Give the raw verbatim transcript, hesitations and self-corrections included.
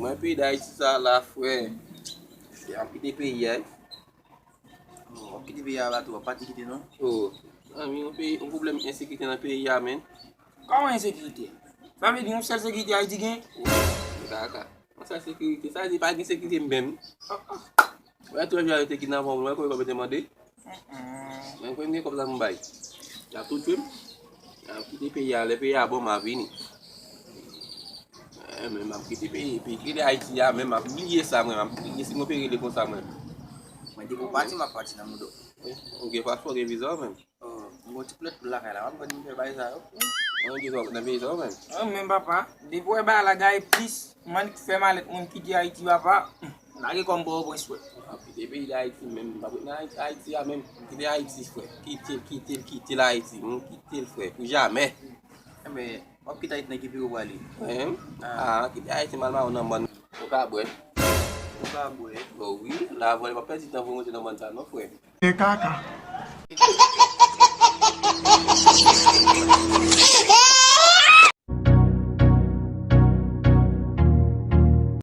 Mwen peyi Dayiti sa la, frè. M ap kite peyi a. Oh, w ap kite peyi a la tou, w ap pati kite non? Oh, zanmi, yon peyi, yon pwoblèm ensekirite nan peyi a, men. Kòman ensekirite? Sa vle di yon sèl sekirite Ayiti gen? Oh, kaka. Yon sèl sekirite, sa vle di pa gen sekirite menm. Wè, tout jou yo te kidnape moun, wè, kòman yo mete mande? Mwen, kòman gen kòb la m bay? Y ap tou tchwe m. Y ap kite peyi a, lè peyi a bon, m a vini. Eh, men m ap kite peyi, peyi, kite Ayiti a, men m ap bliye sa, mwen, m ap bliye si mwen pe rele konsa, mwen. Mwen, depi w pati, m ap pati nan moudo. Eh, ou gen paspò, gen viza, mwen. Oh, m gon ti plèt pou lakay la, m ap gade m fè bagay sa yo. Mwen, gen sa nan peyi sa, mwen. Oh, men papa, depi w wè bagay la gaye plis, mwen fè malèt moun kite Ayiti, papa. Lage kò m Pòtoprens, frè. M ap kite peyi Dayiti, menm m ap ret nan Ayiti, Ayiti a, menm. Kite Ayiti, frè. Kite l, kite l, kite l Ayiti. M kite l, frè. Pou jamè. Enben, w ap kite Ayiti nan ki peyi w prale? Mwen? Ah, kite Ayiti, m al mawon nan bann. Ou ka bwè. Ou ka bwè. Bon, wi. La, vòlè pa pèdi tan pou monte nan bann sa, non, frè. E kaka.